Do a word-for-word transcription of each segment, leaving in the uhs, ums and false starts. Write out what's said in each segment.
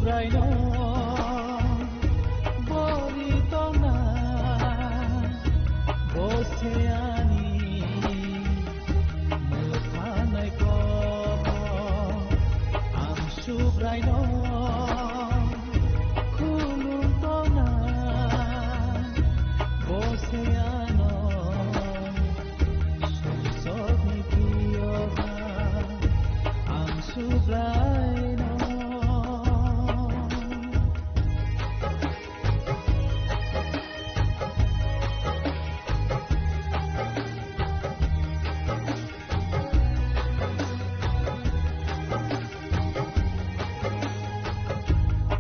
Subraino bori tongna, bo se ani mwkhanai kok. Ang Subraino khulum tongna, bo se ano sumsokni priyoba. Ang Subraino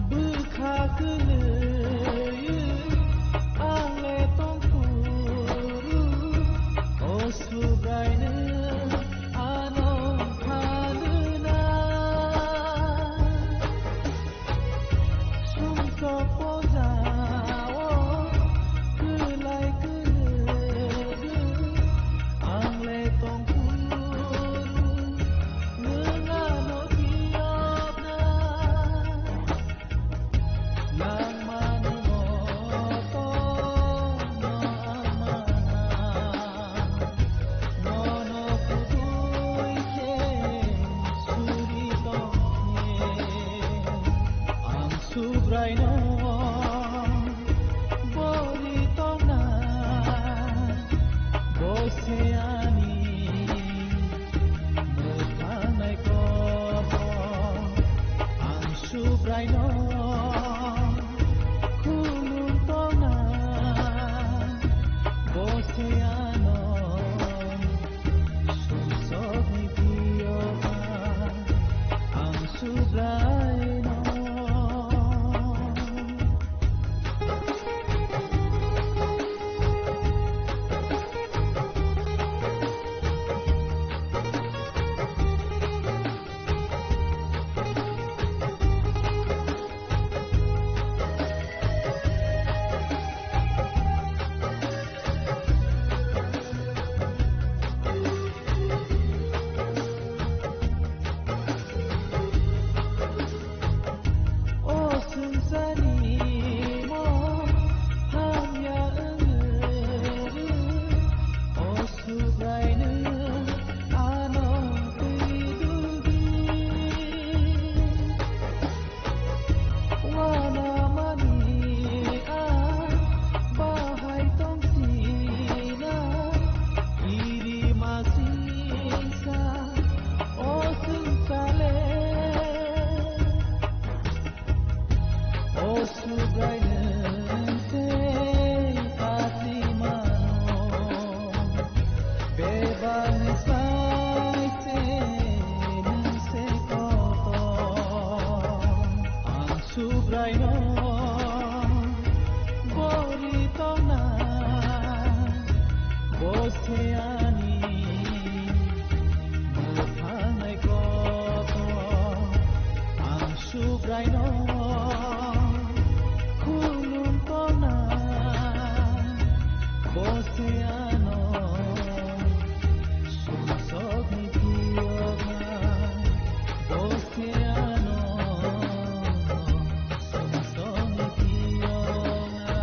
bwkha kwlwi ang le tongphuru, o Subraino ano phalwna. Sumsok pojao kwlai kwlwgwi ang le tongphuru, nwng ano phiyokna. Nangmano tongno ang mana, nono kubui khe suri tongkhe. Ang Subraino bori tongna, bo se ani mwkhanai kok. Ang Subraino khulum tongna, bo se ano sumsokni priyoba. Ang Subraino O swngcharni mo hamya wngwi, o Subraino ano twi duldi. Uanamani a bahai tongthina, kirimasingsa o swngchale. O Subraino tei patimano, bebakni slai se nwng se kotor. Ang Subraino bori tongna, bo se ani mwkhanai kotor. Ang Subraino khulum tongna, bo se ano sumsokni phiyokna, bo se ano sumsokni phiyokna.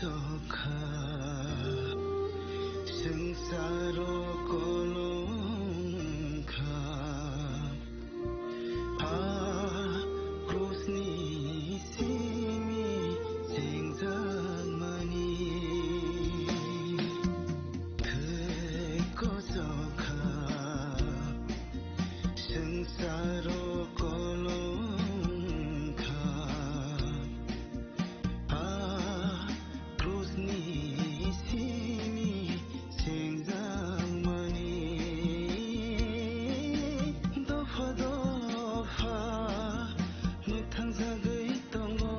Sokha, swngcharo kolom kha, a krusni simi chengjakmani. Thwi kosok kha, swngcharo kolom kha. A krusni simi chengjakmani dopha dopha mwthangjagwi tongo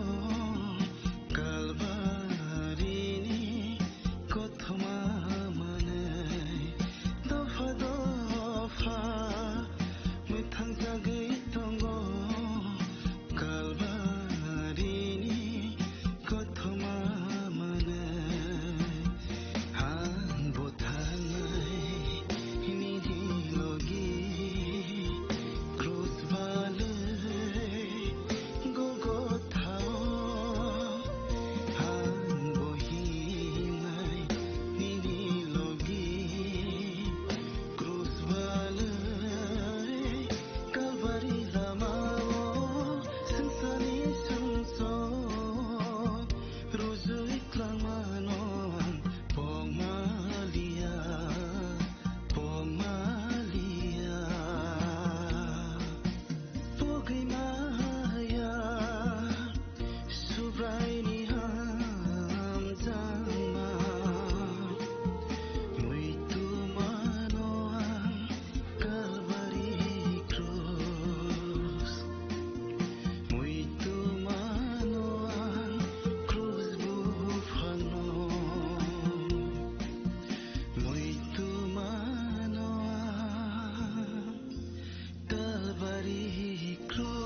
Kalbarini kothoma manwi. Dopha dopha mwthangjagwi tongo Kalbarini kothoma manwi. Ang bo thangnai nini logi krus balwi Golgothao ang bo hingnai nini logi krus balwi Kalbari lamao swngcharni sumsok rujui klangmano pokmaliya, pokmaliya. Pogwi maya Subraini hamjakma, muitu mano ang Kalbari krus, muitu mano ang krus buphangno, muitu mano ang Kalbari krus.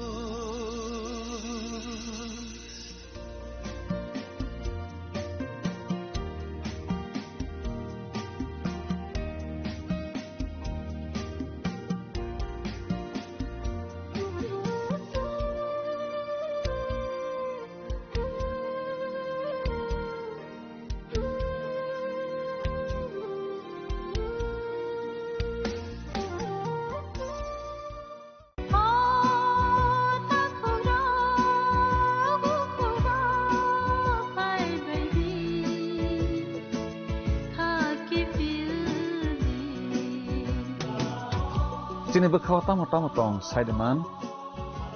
Chini bwkhao tamo tamo tong, saideman,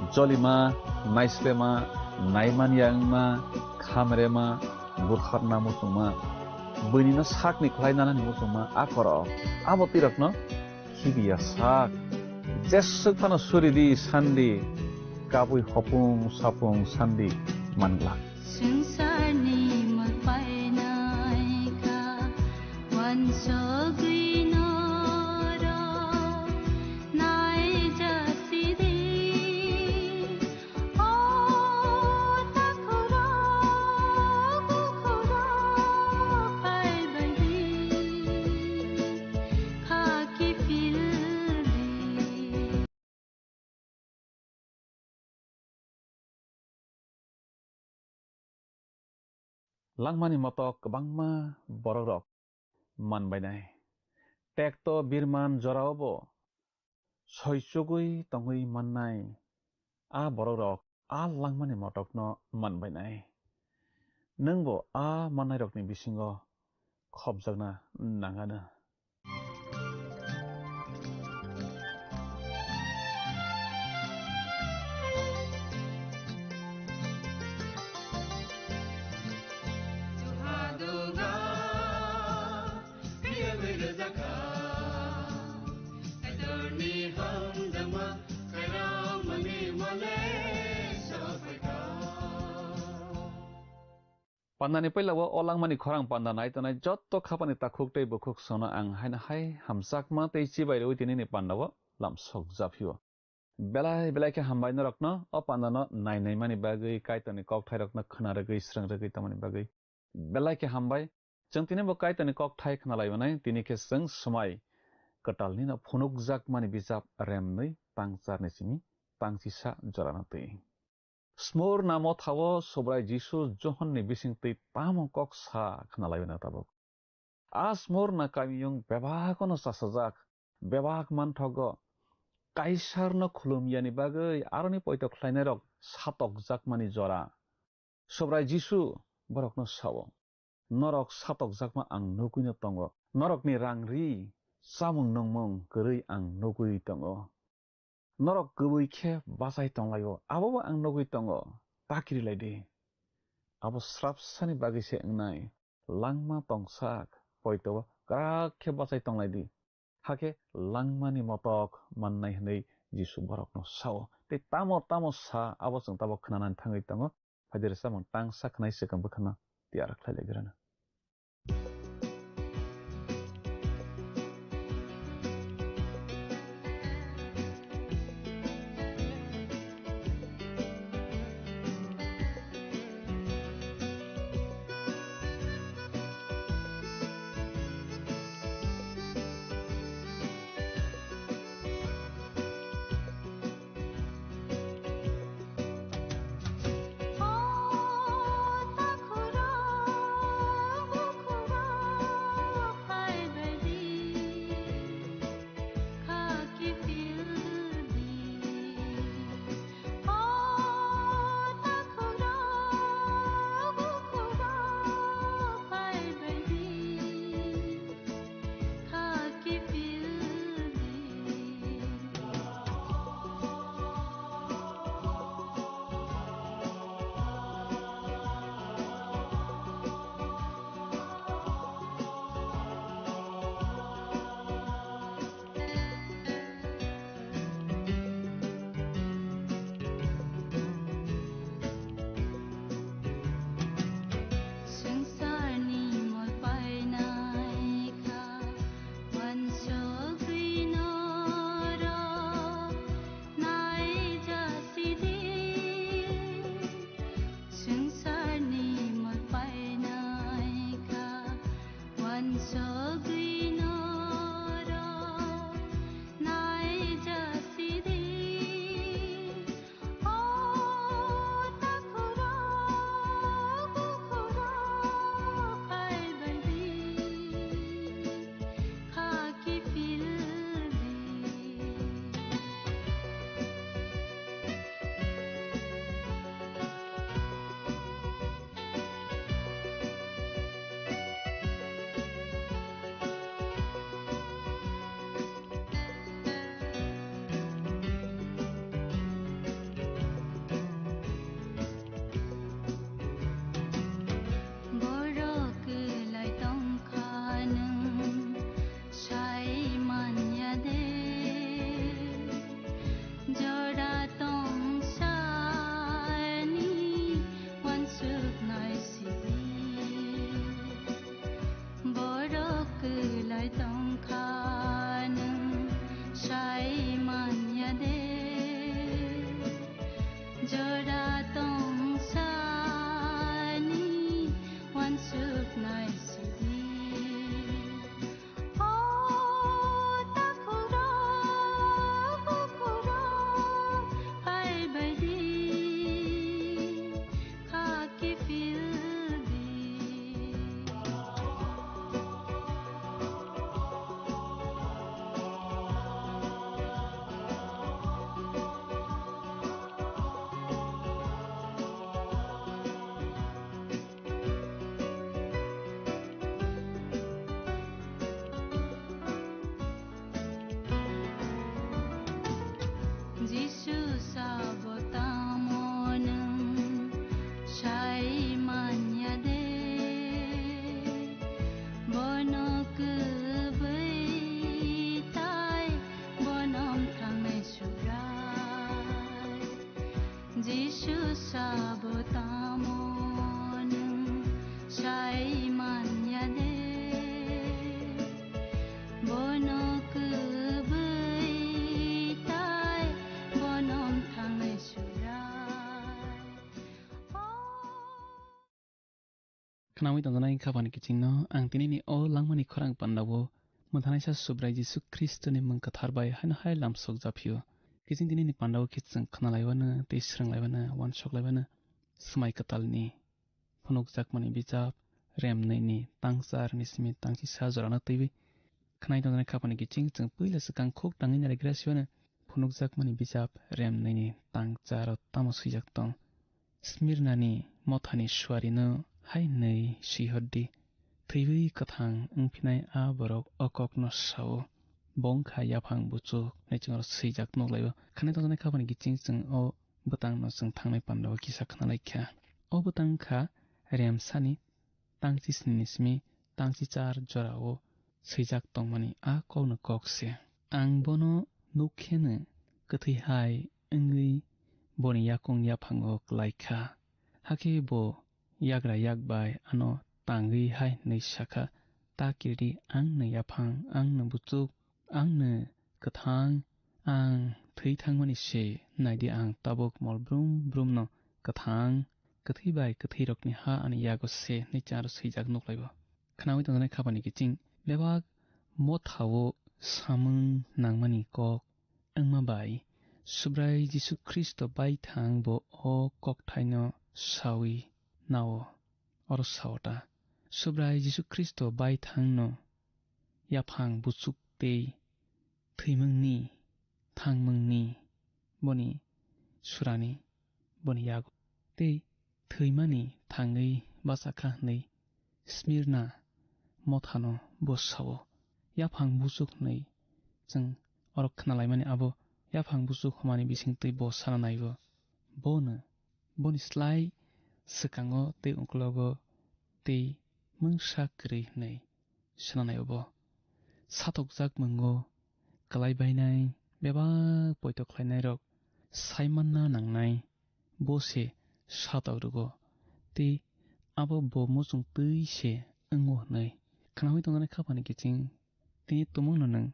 jolima, naislema, naimanya wngma, khamrema, bwtharna muchungma, buinino sakni khlai nanani muchungma, a korok, abo twirakno khibiya sak. Jeswk phano suri di, san di, kabui hopung sapung san di, man glak. Swngcharni mwlpainai kha, uansugwi norok naijak sidi. O takhurok, bukhurok phaibaidi, kha kiphildi. Langmani motok kwbangma borokrok man bainai. Tekto birman joraobo soichugwi tongwi mannai a borokrok a langmani motokno man bainai. Nwngbo a mannairokni bisingo khopjakna nangano. Pandani puila o langmani khorang panda nai tongnai jotto khapani takhuk tei bukhuk sono ang haino hai hamjakma tei chibai rwi tinini panda o lamsok japhio. Belai belai khe hambai norokno o pandano nai naimani bagwi, Kaitorni kokthairokno khna rwgwi, srwng rwgwi tongmani bagwi. Belai khe hambai. Chwng tini bo Kaitorni kokthai khna lai manai, tini khe chwng swmai kwtalnino phunukjakmani bijap remnwi pangcharni simi pangchisa jorano twi. Smurna mothao Subrai Jisu Johonni bisingtwi tamo kok sa khna laibina tabuk. A Smurna kamiyung bebak'-ono chasajak, bebak manthogo, Kaisarno khulumyani bagwi aroni poito khlainairok satokjakmani jora. Subrai Jisu borokno sao, "Norok satokjakma ang nugwino tongo, norokni rang ri, chamung nungmung kwrwi ang nugwi tongo. Norok kwbwi khe bachai tonglaio, abobo ang nugwi tongo, ta kirilai di." Abo srapsani bagwi se wngnai, langma tongsak poito kwrak khe bachai tonglai di. Hakhe langmani motok mannai hwnwi Jisu borokno sao. Tei tamo tamo sa abo chwng tabuk khwnanani thangwi tongo. Phaidi rwchapmung tangsa khwnai swkang bwkhano tiyar khlai lai gwnang. Khnawi tongjaknai khabani kichingno ang tinini o langmani khorang pandao mwthanaisa Subrai Jisu Khristoni mung kwthar bai haino hai lamsok japhio. Kiching tini ni panda o khe chwng khna lai uanw tei swrwng lai uanw, uansuk lai uanw. Swmai kwtal ni phunukjakmani bijap, rem nwi ni tang char ni simi tang chisa jora no twiwi khnai tongjaknai khapang ni kiching chwng puila swkang khuk tangwi nai lai gra si uanw. Phunukjakmani bijap, rem nwi ni tang char o tamo swijak tong? Smirna ni motha ni suari no hai hwnwi swi hor di: Thwiwi kwthang wng phinai a borok o kok no sa o, bo wng kha yaphang buchuk, hwnwi chwng oro swijak nuk lai o. Khnai tongjaknai khapang ni kiching chwng o bwtang no chwng thangnai panda o kisa khna lai kha. O bwtang wng kha remsa ni tang chi sni ni simi tang chi char jora o swijak tongmani a kok no kok se. Ang bono nuk khe no kwthwi hai wngwi boni yakung yaphango klai kha. Hakhe bo yagra yak bai ano tangwi hai hwnwi sa kha: Ta kiridi, ang no yaphang, ang no buchuk, ang no kwthang, ang thwi thangmani se. Nai di, ang tabuk mol brum brum no kwthang, kwthwi bai kwthwi rokni ha ani yago se, hwnwi chwng aro swijak nuk lai o. Khnaui tongjaknai khapang ni kiching bebak motha o samung nangmani kok wngma bai Subrai Jisu Khristo baithang bo o kokthaino saui nao. Oro sao ta, Subrai Jisu Khristo baithangno yaphang buchuk tei thwimungni, thangmungni, boni surani, boni yago tei thwimani thangwi bachakha hwnwi Smirna mothano bo sao. Yaphang buchuk hwnwi chwng oro khnalaimani abo yaphang buchuk hwnmani bisingtwi bo sana naigo. Bono boni slai swkango tei uklogo tei mungsa kwrwi hwnwi sana naigo bo. Satokjak mungo kwlai bainai bebak poito khlainairok sai manna nangnai. Bo se satok rwgo tei abo bo muchung twi se wngo hwnwi khnaui tongjaknai khapani kiching tini tumungno nwng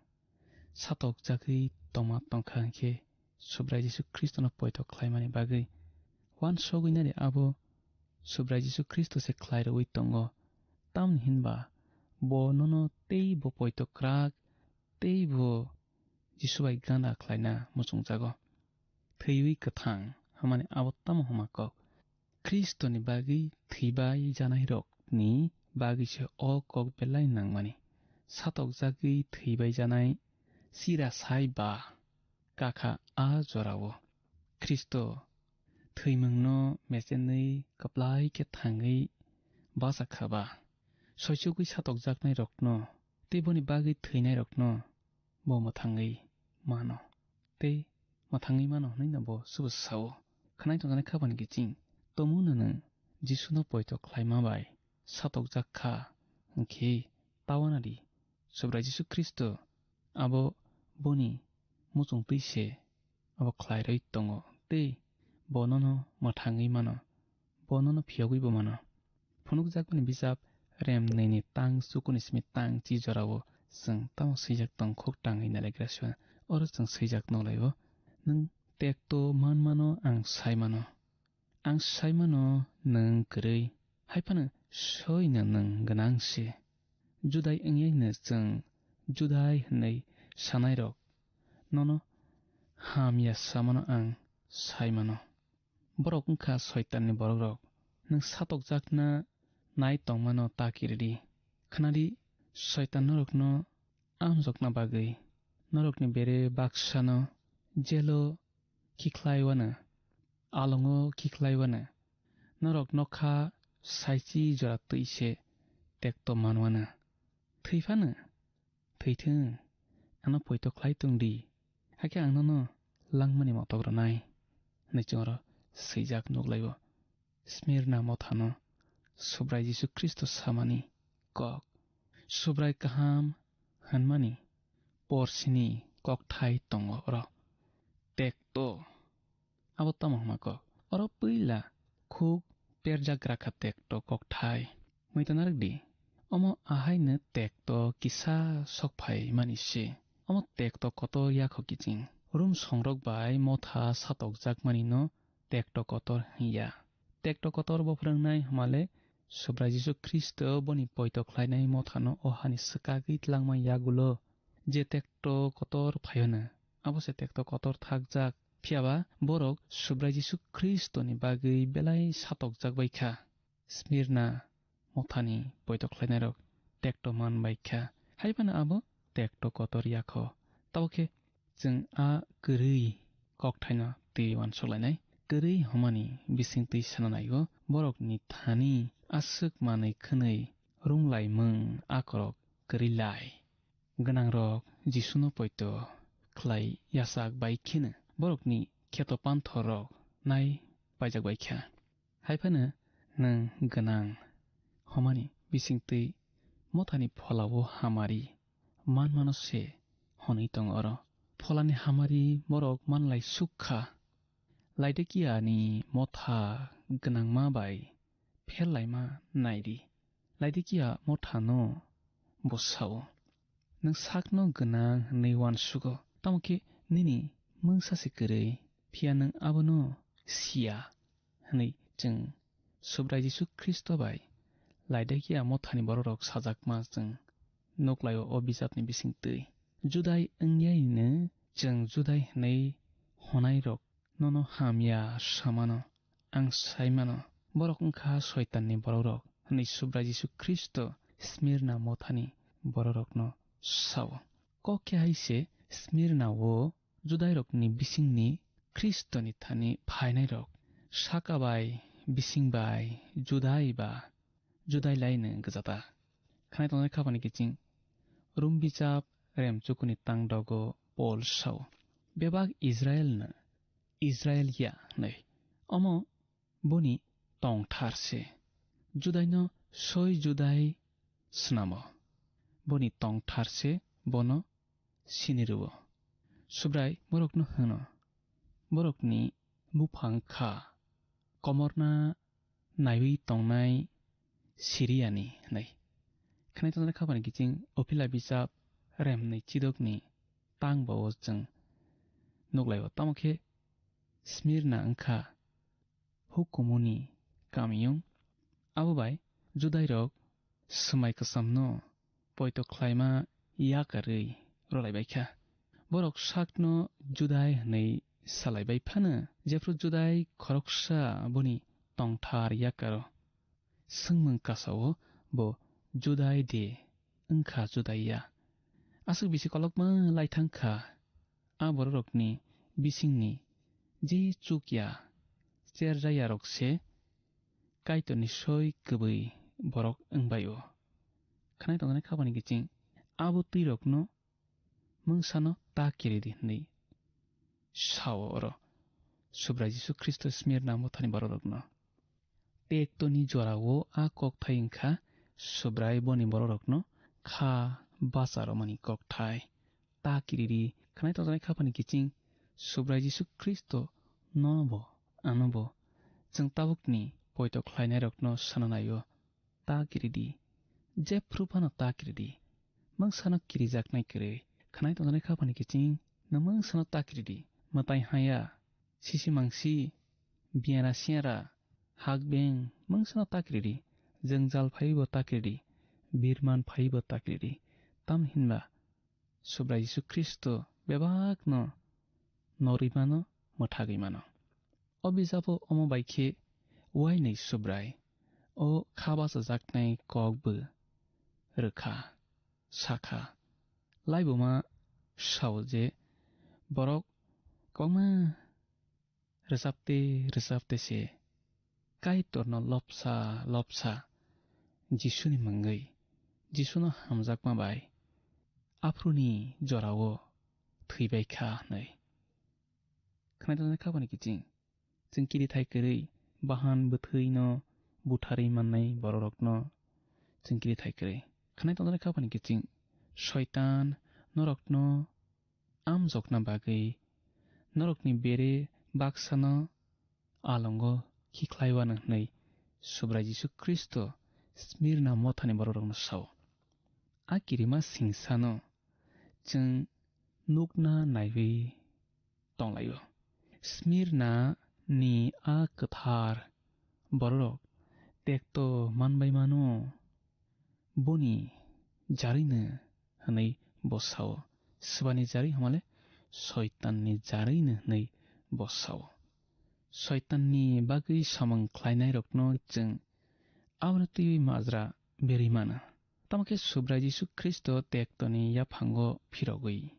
satok jagwi tongma tongkha hwnkhe Subrai Jisu Khristono poito khlaimani bagwi uansugwi nadi abo Subrai Jisu Khristo se khlai rwui tongo. Tamni hinba bo nono tei bo poito kwrak tei bo Jisu bai gana khlaina muchungjago. Thwiwi kwthang hwnmani abo tamo hwnma kok? Khristoni bagwi thwibai janairokni bagwi se o kok belai nangmani. Satokjagwi thwibai janai chira sai ba kakha a jorao. Khristo thwimungno mechenwi kwplai khe thangwi bacha kha ba, soichugwi satokjaknairokno tei boni bagwi thwinairokno bo mwthangwi mano tei mwthangwi mano hwnwi no bo subo sao. Khwnai tongjaknai khapani kiching, tomungno nwng Jisuno poito khlaima bai satokjak kha hwnkhe tawana di, Subrai Jisu Khristo abo boni muchungtwi se abo khlai rwi tongo tei bo nono mwthangwi mano, bo nono phiyogwi bo mano. Phunukjakmani bijap rem nini tang chukuni simi tang chi jorao chwng tamo swijak tong khuk tangwi nailagra siya. Oro chwng swijak nukhlaio, nwng tekto manmano ang sai mano. Ang sai mano nwng kwrwi, hai phano soino nwng gwnang se. Judai wngyaino chwng Judai hwnwi sanairok nono hamya samano ang sai mano. Borok wngkha Soitanni borokrok. Nwng satokjakna nai tongmano ta kiridi. Khwnadi, Soitan norokno amjokna bagwi norokni bere baksano jelo khikhlaiwano, alongo khikhlaiwano, norok nokha saichi jora twi se tekto manwano. Thwi phano thwithwng, ano poito khlai tong di, hakhe ang nono langmani motok rwnai, hwnwi chwng oro swijak nukhlaio. Smirna mothano Subrai Jisu Khristo samani kok, Subrai kaham hwnmani porsini kokthai tongo oro. Tekto. Abo tamo hwnma kok? Oro puila khuk perjak rakha tekto kokthai. Muita narwk di. Omo ahaino tekto kisa sok phai mani se. Omo tekto kotor yakho kiching. Rum songrok bai motha satokjak mani no tekto kotor hwnya. Tekto kotor bo phwrwngnai hwnmale Subrai Jisu Khristo boni poito khlainai mothano o hani swkagwi tlangma yagulo. Je tekto kotor phaiyano, Abo se tekto kotor thakjak, phiya ba borok Subrai Jisu Khristoni bagwi belai satokjak bai kha. Smirna mothani poito khlainairok tekto man bai kha, hai phano abo tekto kotor ya kho. Tabuk khe chwng a kwrwi kokthaino twi uansuk lainai. Kwrwi hwnmani bising twi sana nai-o, borokni thani aswk manwi khwnwi rung laimung akorok kwrwi lai. Gwnangrok Jisuno poito khlai yachak bai kheno borokni kheto panthorrok nai paijak bai kha. Hai phano nwng gwnang hwnmani bising twi mothani phola-o hamari manmano se hwnwi tongo oro. Pholani hamari borok manlai suk kha. Laodikiani motha gwnangma bai pher laima nai di. Laodikia mothano bo sao, "Nwng sakno gwnang hwnwi uansugo, tamo khe nini mungsa se kwrwi, phiya nwng abono si ya," hwnwi chwng Subrai Jisu Khristo bai Laodikia mothani bororok sajakma chwng nuk lai-o o bijapni bising twi. Judai wngyaino chwng Judai hwnwi hwnairok nono hamya samano, ang saimano, borok wngkha Soitanni bororok, hwnwi Subrai Jisu Khristo Smirna mothani bororokno sao. Kok khe hai se Smirna-o Judairokni bisingni Khristoni thani phainairok, saka bai, bising bai, Judai ba Judai laino gwjata. Khnai tongnai khapani kiching Rum bijap rem chukuni tang dogo Pol sao, "Bebak Israelno Israel ya hwnwi. Omo boni tongthar se. Judaino soi Judai snamo. Boni tongthar se bono sini rwo." Subrai borokno hwno, "Borokni buphang kha komorna naiwi tongnai Siriani," hwnwi. Khnai tongnai khapani kiching Ophila bijap rem hwnwi chidokni tang bao chwng nuk lai-o, tamo khe Smirna wngkha hukumuni kamiyung. Abo bai Judairok swmai kwchamno poito khlaima yakarwi rwlaibaikha. Borok sakno Judai hwnwi salaibai phano, jephru Judai khoroksa boni tongthar yakaro. Swngmung kasao bo Judai de wngkha Judai ya. Aswk bisi kolokma lai thang kha. A bororokni bisingni je chukya cherjayarok se Kaitorni soi kwbwi borok wngbai-o. Khnai tongnai khapani kiching abo twirokno mungsano ta kiri di hwnwi sao oro Subrai Jisu Khristo Smirna mothani bororokno. Tektoni jorao a kokthai wngkha Subrai boni bororokno kha bacha romani kokthai. Ta kiridi khnai tongjaknai khapani kiching Subrai Jisu Khristo nobo anobo chwng tabukni poito khlainairokno sana naio. Ta kiridi, jephru phano ta kiridi. Mungsano kirijaknai kwrwi khnai tongjaknai khapani kiching no mungsano ta kiridi. Mwtai haya, sisi mangsi, biyara siyara, hakbeng, mungsano ta kiridi. Jwngjal phaibo ta kiridi, birman phaibo ta kiridi. Tamni hinba Subrai Jisu Khristo bebakno norwi mano, mwthagwi mano. O bijabo omo bai khe uainwi Subrai o kha bachajaknai kokbo rwkha, sakha. Laibuma sao je borok kwbangma rwchapte rwchapte se Kaitorno lobsa lobsa Jisuni mungwi, Jisuno hamjakma bai aphuruni jorao thwibai kha hwnwi. Khnai tongjaknai khapani kiching chwng kirithai kwrwi bahan bwthwino butharwi mannai bororokno chwng kirithai kwrwi. Khnai tongjaknai khapani kiching Soitan norokno amjokna bagwi norokni bere baksano alongo khikhlaiwano hwnwi Subrai Jisu Khristo Smirna mothani bororokno sao. A kirima singsano chwng nukna naiwi tonglaio. Smirna ni a kwthar bororok tekto manbai mano, boni jarino hwnwi bo sao. Swbani jari hwnmale Soitanni jarwino hwnwi bo sao. Soitanni bagwi samung khlainairokno chwng abono twiwi majra berwi mano. Tamo khe Subrai Jisu Khristo tektoni yaphango phirogwi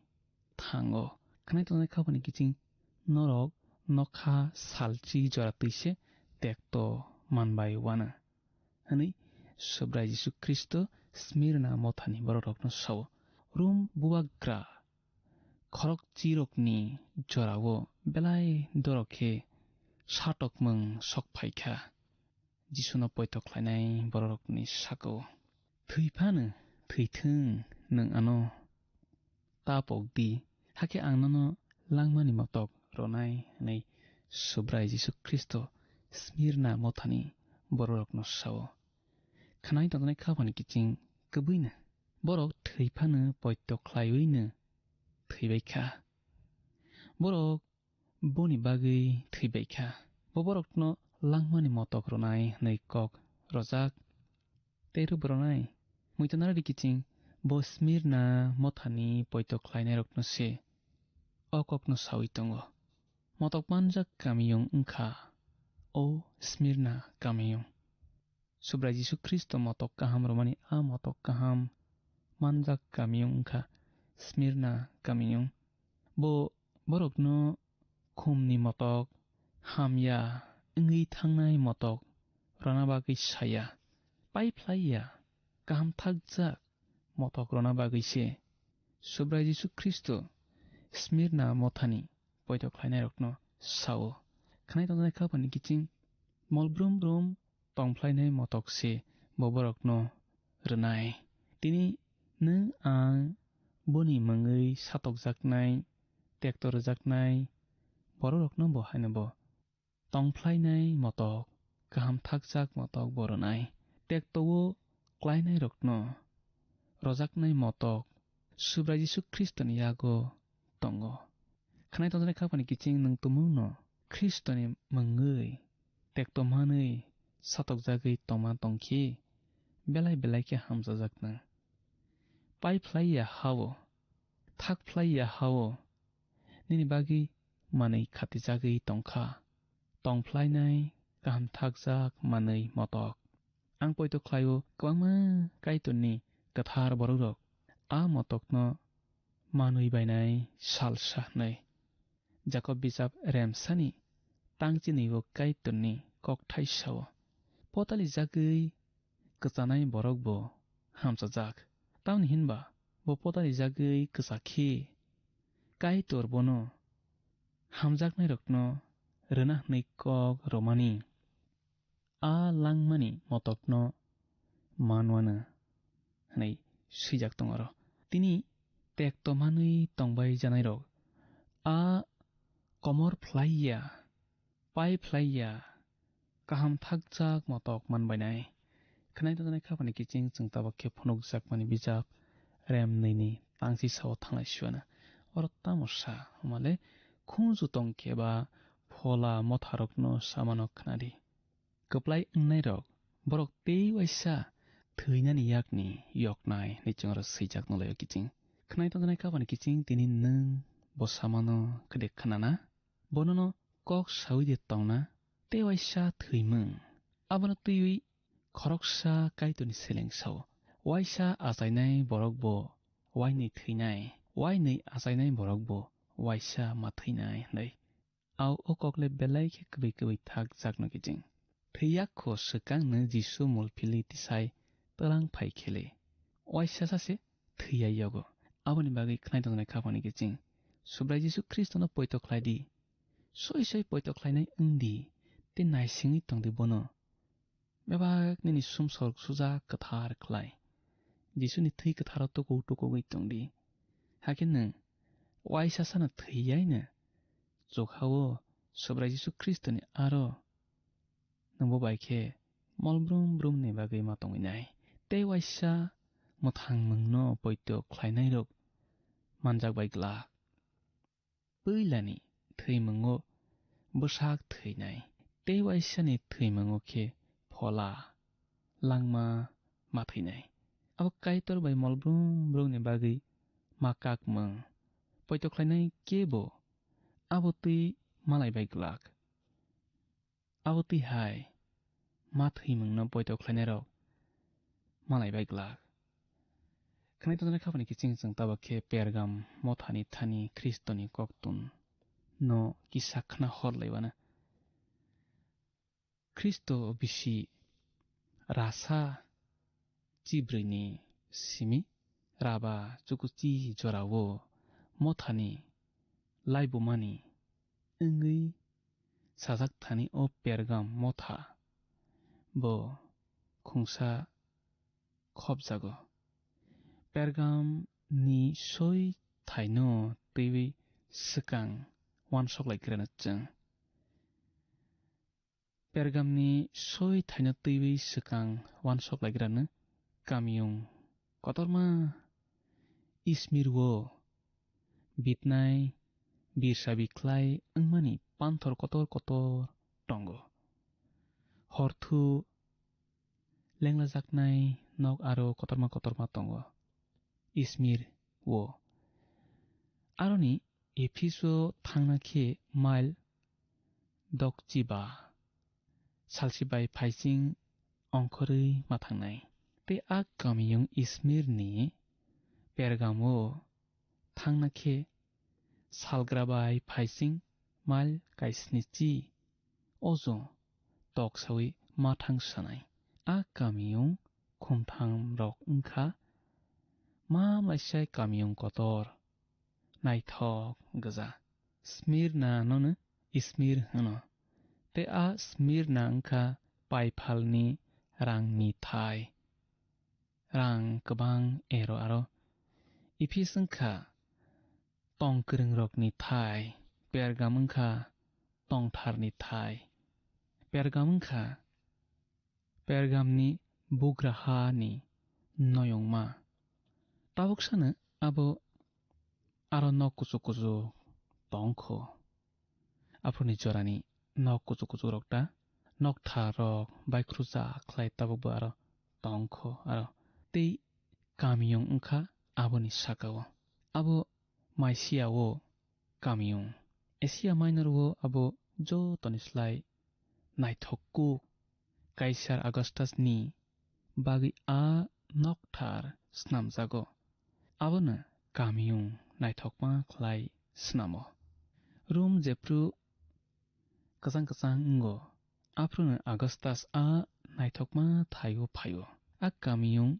thango. Khwnai tongnai khapani kiching norok nokha salchi jora twise tekto manbai wana. Hwnwi Subrai Jisu Khristo Smirna mothani bororokno sao. Rum bubagra khorokchirokni jorao belai dorok khe satokmung sok phaikha. Jisuno poito khlainai bororokni sakao, "Thwi phano thwithwng, nwng ano ta pok di, hakhe ang nono langmani motok rwnai," hwnwi Subrai Jisu Khristo Smirna mothani bororokno sao. Khwnai tongjaknai khapani kiching kwbwino borok thwi phano poito khlaiwino thwibai kha. Borok boni bagwi thwibai kha. Bo borokno langmani motok rwnai hwnwi kok rwjak. Tei rw bwrwnai, muitanaradi kiching bo Smirna mothani poito khlainairokno se o kokno saui tongo. Motok manjak kamiyung wngkha o Smirna kamiyung. Subrai Jisu Khristo motok kaham rwmani a motok kaham manjak kamiyung wngkha Smirna kamiyung. Bo borokno khumni motok, hamya wngwi thangnai motok rwna bagwi saya, pai phlai ya, kaham thakjak motok rwna bagwi se Subrai Jisu Khristo Smirna mothani poito khlainairokno sao. Khwnai tongjaknai khapani kiching mol brum brum tongphlainai motok se bo borokno rwnai. Tini nwng ang boni mungwi satokjaknai, tekto rwjaknai bororokno bo haino bo tongphlainai motok, kaham thakjak motok bo rwnai. Tekto-o klainairokno rwjaknai motok Subrai Jisu Khristoni yago tongo. Khwnai tongjaknai khapani kiching nwng tumungno Khristoni mungwi tekto manwi satokjagwi tongma tongkhe belai belai khe hamchajaknw. Pai phlai ya ha-o, thak phlai ya ha-o, nini bagwi manwi khatijagwi tongkha. Tongphlainai kaham thakjak manwi motok. Ang poito khlaio kwbangma Kaitorni kwthar bororok a motokno manwi bainai salsa hwnwi. Jakob bijap remsani tangchinwi-o Kaitorni kokthai sao. Potali jagwi kwchanai borok bo hamchajak. Tamni hinba bo potali jagwi kwchakhe Kaitor bono hamjaknairokno rwna hwnwi kok romani. A langmani motokno manwano hwnwi swijak tongo oro. Tini tekto manwi tongbai janairok a komor phlai ya, pai phlai ya, kaham thakjak motok manbainai. Khwnai tongjaknai khapani kiching chwng tabuk khe phunukjakmani bijap rem nwi ni tangchi sao thanglai suana. Oro tamo sa hwnmale khunju tong khe ba phola motharokno samano khwnadi. Kwplai wngnairok borok tei waisa thwinani yakni yoknai hwnwi chwng oro swijak nulaio kiching. Khwnai tongjaknai khapani kiching tini nwng bo samano khede khnana? Bonono kok saui de tongna? Tei waisa thwimung. Abono twiwi khoroksa Kaitorni seleng sao. Waisa achainai borok bo wainwi thwinai, wainwi achainai borok bo waisa ma thwinai hwnwi. Au o kokle belai khe kwbwi kwbwi thak jakno kiching. Thwiyak kho swkangno Jisu mulphili tisai twlang phai khele. Waisa sase thwiya yogo. Aboni bagwi khwnai tongjaknai khapani kiching. Subrai Jisu Khristono poito khlai di. Soi soi poito khlainai wng di. Tei naisingwi tong di bono. Bebak nini sumsok sujak kwthar khlai. Jisuni thwi kwtharo tuku tukugwi tong di. Hakhe nwng waisa sano thwiyaino chukha-o Subrai Jisu Khristoni aro nwng bo bai khe mol brum brumni bagwi ma tongwi nai. Tei waisa mwthangmungno poito khlainairok manjak bai glak. Puilani thwimungo bwsak thwinai, tei waisani thwimungo khe phola, langma ma thwinai. Abo Kaitor bai mol brum brumni bagwi ma kakmung, poito khlainai kebo abo twi malai bai glak. Abo twi hai ma thwimungno poito khlainairok malai bai glak. Khwnai tongnai khapani kiching chwng tabuk khe Pergam mothani thani Khristoni koktun no kisa khna hor laiwana. Khristo bisi rasa chibrwini simi raba chukuchi jorao mothani laibumani wngwi sajak thani o Pergam motha bo khungsa khopjago. Pergam ni soi thaino twiwi swkang uansuk lai khe rwno chwng. Pergamni soi thaino twiwi swkang uansuk lai khe rwno kamiyung kotorma Ismir o bitnai birsa bikhlai wngmani panthor kotor kotor tongo. Horthu lenglajaknai nok aro kotorma kotorma tongo Ismir o. Aroni Epheso thangna khe mail dokchiba salsi bai phaising ongkhorwi ma thangnai. Tei a kamiyung Ismirni Pergamo thangna khe salgra bai phaising mail kaisnichi ojo tok sawi ma thang sanai. A kamiyung khumtham rok wngkha ma mlaisai kamiyung kotor naithok gwja. Smirna nono Ismir hwno. Tei a Smirna wngkha paiphalni rangni thai. Rang kwbang ero aro. Ephis wngkha tong kwrwngrokni thai. Pergam wngkha tongtharni thai. Pergam wngkha Pergamni bugrahani noyongma. Tabuk sano abo aro nok kuchuk kuchuk tongkho. Aphuruni jorani nok kuchuk kuchuk rok ta nokthar rok baikhrujak khlai tabukbo aro tongkho aro tei kamiyung wngkha aboni sakao. Abo Maisiao kamiyung. Asia Minor o abo jotoni slai naithok kuk Kaisar Augustus ni bagwi a nokthar snamjago. Abono kamiyung naithokma khlai snamo. Rom jephru kwchang kwchang wngo, aphruno Augustus a naithokma thaio phaio. A kamiyung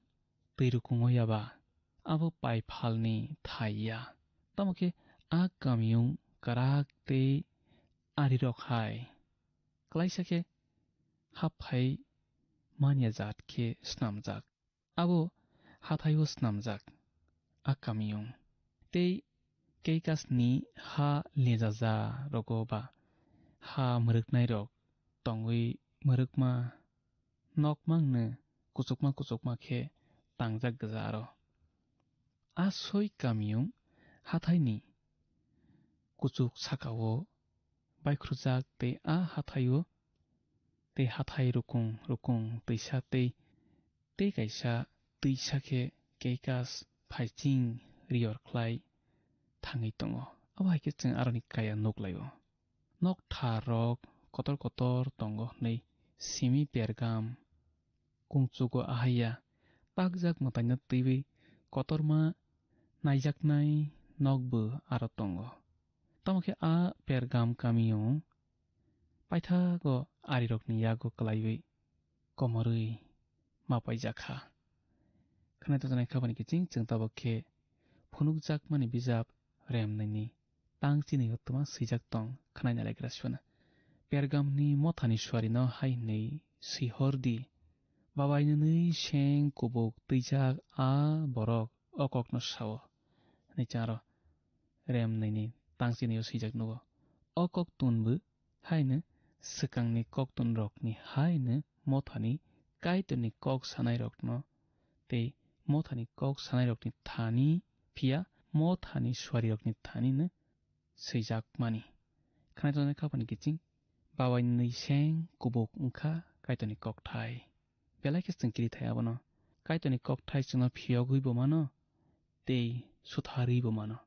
twi rukungo yaba, abo paiphalni thai ya. Tamo khe a kamiyung kwrak tei arirok hai klaisa khe haphai manya jat khe snamjak. Abo hathaio snamjak a kamiyung. Tei Keikasni ha lejaja rogo ba ha mwrwknai rok tongwi mwrwkma nokmangno kuchukma kuchukma khe tangjak gwja aro. A soi kamiyung hathaini kuchuk sakao baikhrujak tei a hathaio tei hathai rukung rukung twisa tei tei kaisa twisa khe Keikas phaiching riyor khlai thangwi tongo. Abo hai khe chwng aroni kaya nuk lai-o. Nokthar rok kotor kotor tongo hwnwi simi Pergam kungchugo ahaiya pakjak mwtaino twiwi kotorma naijaknai nokbo aro tongo. Tamo khe a Pergam kamio paithago arirokni yago kwlaiwi komorwi ma paijak kha. Khwnai tongjaknai khabani kiching chwng tabuk khe phunukjakmani bijap Remnwini tang chini o twma swijak tong khwnai nalaigra sibana. Pergamni mothani suarino hai hwnwi swihor di, "Babai nwnwi seng kubuk twijak a borok o kokno sao," hwnwi charo. Remnwini tang chini o swijak nugo. O kok tunbo haino swkangni koktun rokni haino mothani Kaitorni kok sanai rokno tei mothani kok sanai rokni thani phiya mothani suari rokni thani no swijak mani. Khwnai tongnai khabani kiching, "Babai nwi seng kubuk wngkha Kaitorni kokthai." Belai khe chwng kiri thai abono. Kaitorni kokthai chwngno phiyogwi bo mano, tei sutharwi bo mano.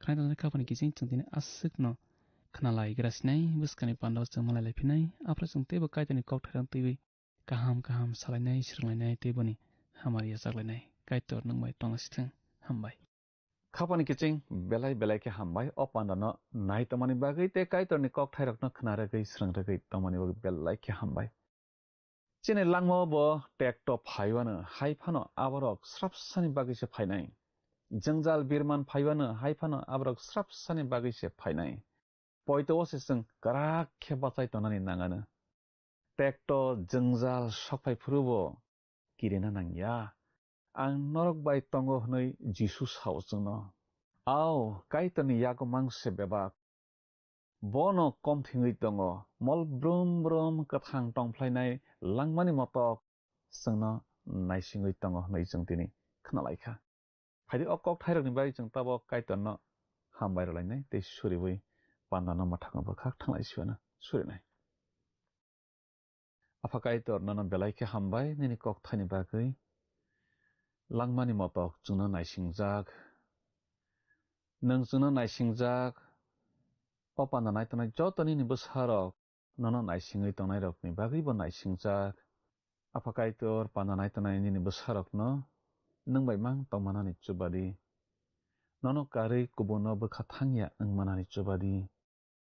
Khwnai tongnai khapani kiching chwng tini aswkno khwnalaigra sinai, bwskangni pandao chwng malailai phinai, aphuru chwng teibo Kaitorni kokthairok twiwi kaham kaham salainai, swrwnglainai, tei boni hamari yachaklainai. Kaitor nwng bai tongna sithwng. Hambai. Khapani kiching belai belai khe hambai o pandano nai tongmani bagwi tei Kaitorni kokthairokno khna rwgwi swrwng rwgwi tongmani bagwi belai khe hambai. Chini langmao bo tekto phaiwano hai phano aborok srapsani bagwi se phainai. Jwngjal birman phaiwano hai phano aborok srapsani bagwi se phainai. Poito o se chwng kwrak khe bachai tonani nangano. Tekto jwngjal sokphai phuru bo kirina nangya. Ang norok bai tongo hwnwi Jisu sao chwngno. Ao, Kaitorni yago mang se bebak. Bono kom thwngwi tongo, mol brum brum kwthang tongphlainai langmani motok chwngno naisingwi tongo hwnwi chwng tini khwnalaikha. Phaidi o kokthairokni bagwi chwng tabok Kaitorno hambai rwlainai tei suriwi pandano mwthangwi bwkhak thanglai siphano surinai. Apha Kaitor, nono belai khe hambai nini kokthaini bagwi. Langmani motok chwngno naisingjak. Nwng chwngno naisingjak. O panda naitongnai joto nini bwsarok nono naisingwi tongnairokni bagwibo naisingjak. Apha Kaitor, panda naitongnai nini bwsarokno nwng bai mang tongmanani chubadi. Nono karwi kubunno bwkha thangya wngmanani chubadi.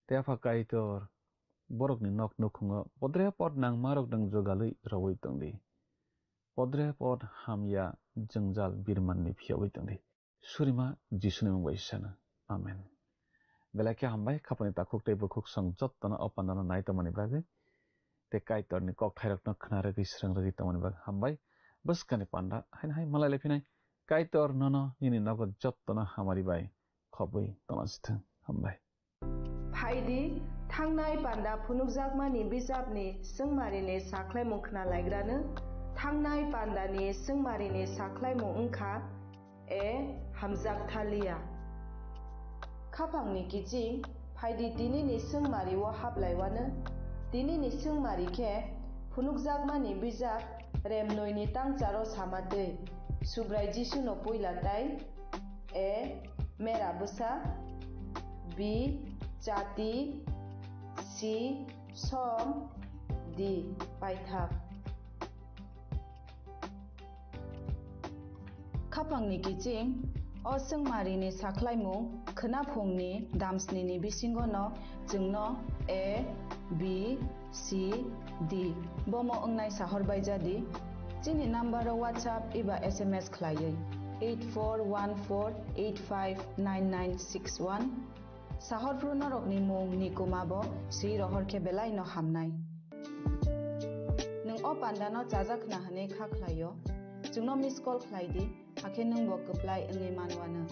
Tei Apha Kaitor, borokni nok nukhungo podrepot nangmarok nwng jugalwi rwui tongdi. Podrepot hamya jwngjal birmanni phiyogwi tongdi. Surima Jisuni mung bai sano. Amen. Belai khe hambai khapani takhuk tei bukhuk song jottona o pandano nai tongmani bagwi tei Kaitorni kokthairokno khna rwgwi swrwng rwgwi tongmani bagwi hambai. Bwskangni panda haino hai malai lai phinai Kaitor nono nini nogo jottona hamari bai khobwi tongna sithwng. Hambai. Phaidi, thangnai panda phunukjakmani bijapni swngmarini sakhlaimung khna laigrano. Thangnai pandani swngmarini sakhlaimung wngkha, A. Hamjak thaliya. Khapangni kiching, phaidi tinini swngmari o haplaiwano. Tinini swngmari khe phunukjakmani bijap Remnoini tangcharo sama twi. Subrai Jisuno puila tai. A. Mera bwsa. B. Chati. C. Som. D. Paithak. Khapangni kiching, o swngmarini sakhlaimung khwnaphungni damsnini bisingono chwngno A, B, C, D bomo wngnai sahor bai jadi. Chini number o WhatsApp eba S M S khlaiwi eight four one four eight five nine nine six one. Sahorphru norokni mung ni kuma bo swi rohor khe belai no hamnai. Nwng o panda no chajak khna hwnwi kha khlai o, chwngno miss call khlai di, hakhe nwng bo kwplai wngwi man uanw.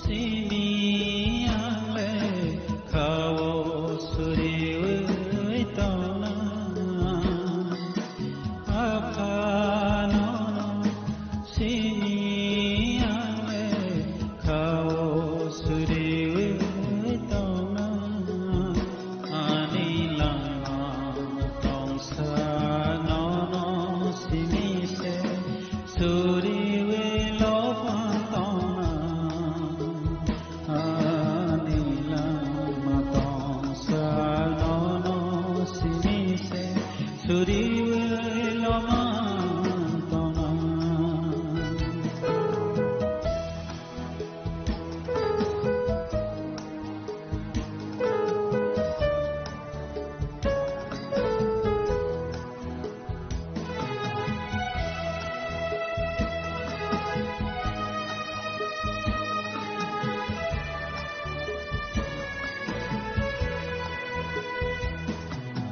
Simi ang le khao suriwi tongna. Aphano simi ang le khao suriwi tongna. Ani langma tongsa nono simi se suriwi lopang tongna. Ani langma tongsa nono simi se suriwi lopang tongna.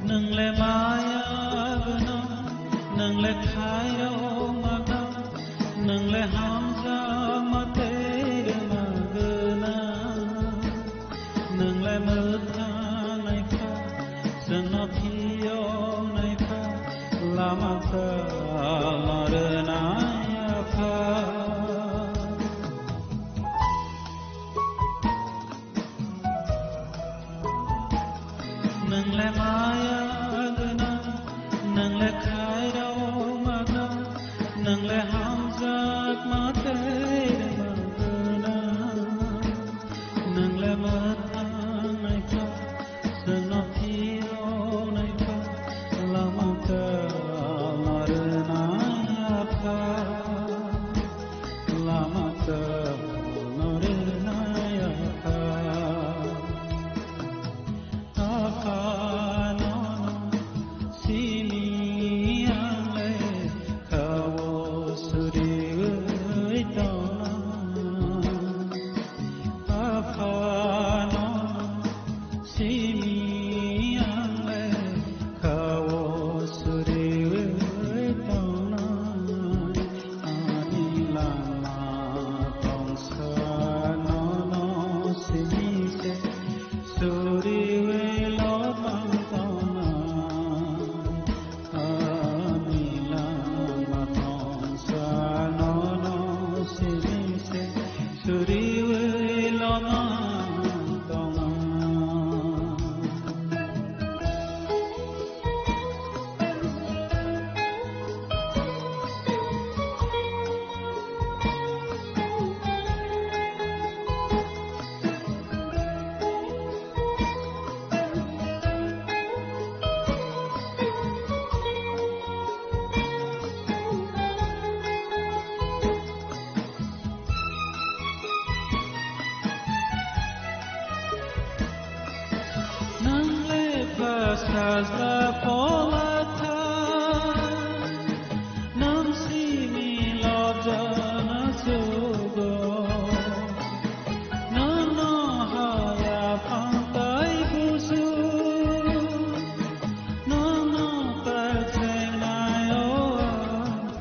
Nwng le maya gwnang, nwng le khairokma kha, nwng le hamjakma tei rwma gwnang. Nwng le mwthang nai kha, chwngno phiyok nai kha, lama kwlwng rwnai Apha. Nwng le maya gwnang, nwng le khairokma kha, nwng le hamjakma tei rwma gwnang. Nwng le mwthang nai kha, chwngno phiyok nai kha, lama kwlwng rwnai Apha. Lama kwlwng rwnai Apha. Aphano simi ang le khao suriwi tongna. Aphano simi ang le khao suriwi tongna. Ani langma tongsa nono simi se suriwi lopang tongna. Ani langma tongsa nono simi se suriwi lopang tongna. Nwng le pha sajla phola tha, nwng simi lobjana sugo. Nwng no haya phang tai busu, nwng no tai chengnai o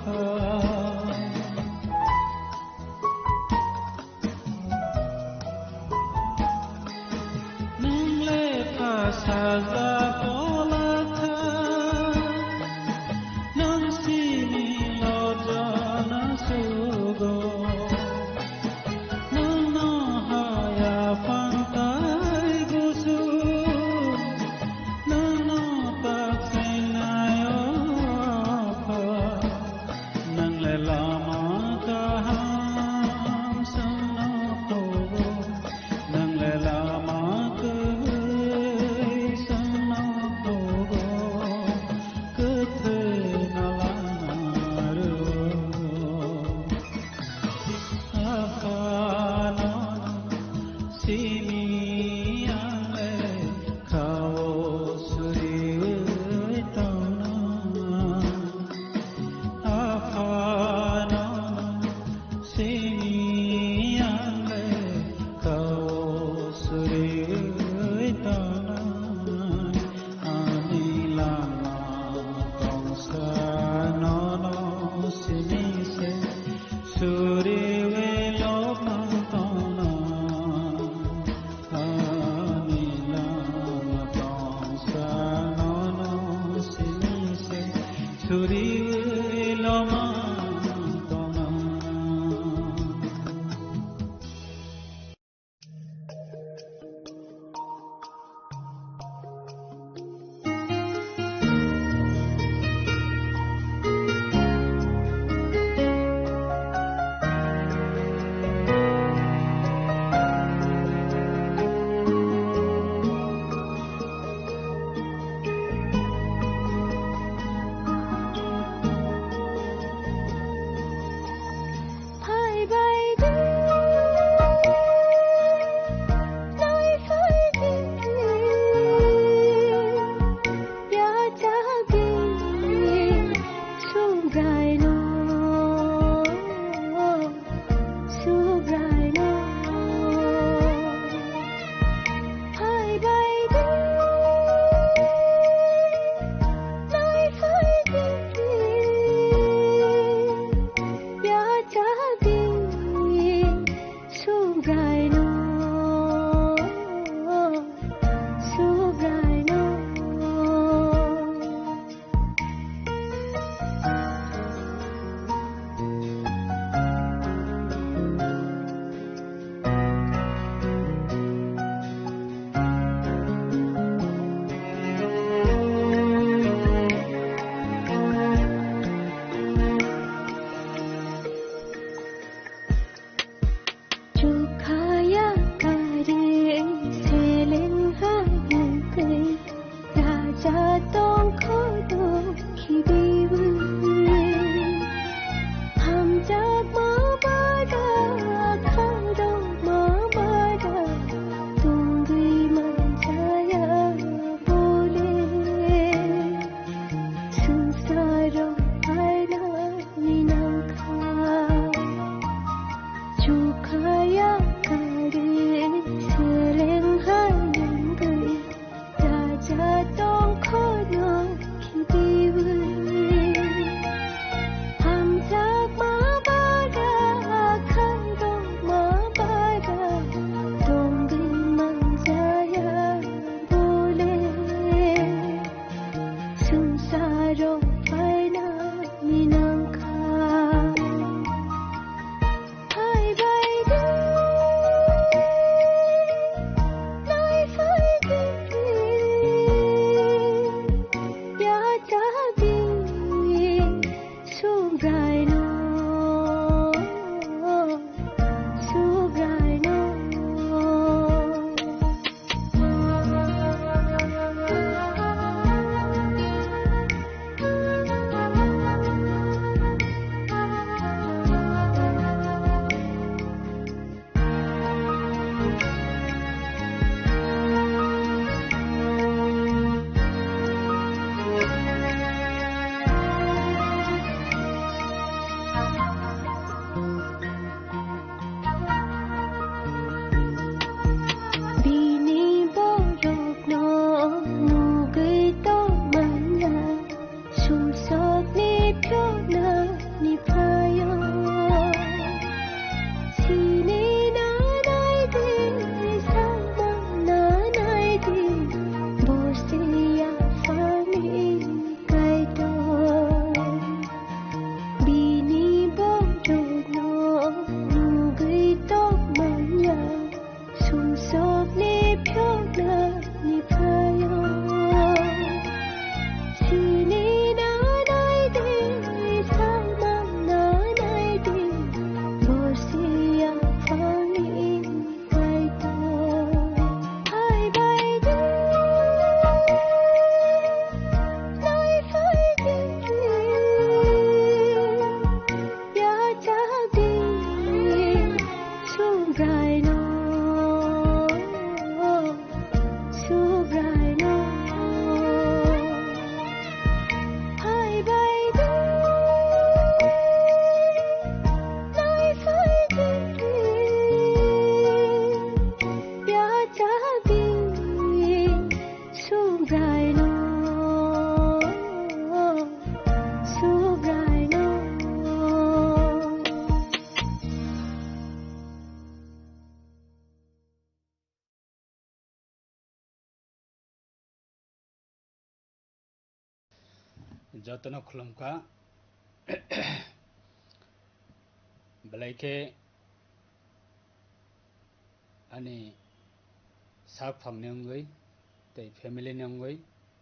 Apha. Nwng le pha sajla phola tha, nwng simi lobjana sugo. Nwng no haya phang tai busu, Haya kari seleng hai nungwi, raja tongkhono khibiwi. Hamjakma bara, khairokma bara, tongwi manjaya bole. Swngcharo phaina minangkha. Hai bai di, nai phai di, ya cha di, Subraino, Subraino. Bini borokno nugwi tongmanya, sumsokni phiyoknani phaio. Sini nanai di, samang nanai di, bo se yaphangni Kaitor. Bini borokno nugwi tongmanya, sumsokni phiyoknani phaio. Sini nanai di, samang nanai di, bo se yaphangni Kaitor. Hai bai di, nai phai di, ya cha di, Subraino, Subraino. Hai bai di, nai phai di, ya cha di, Subraino, Subraino. Jotono khulumkha. Belai khe ani sak phangni wngwi tei family ni wngwi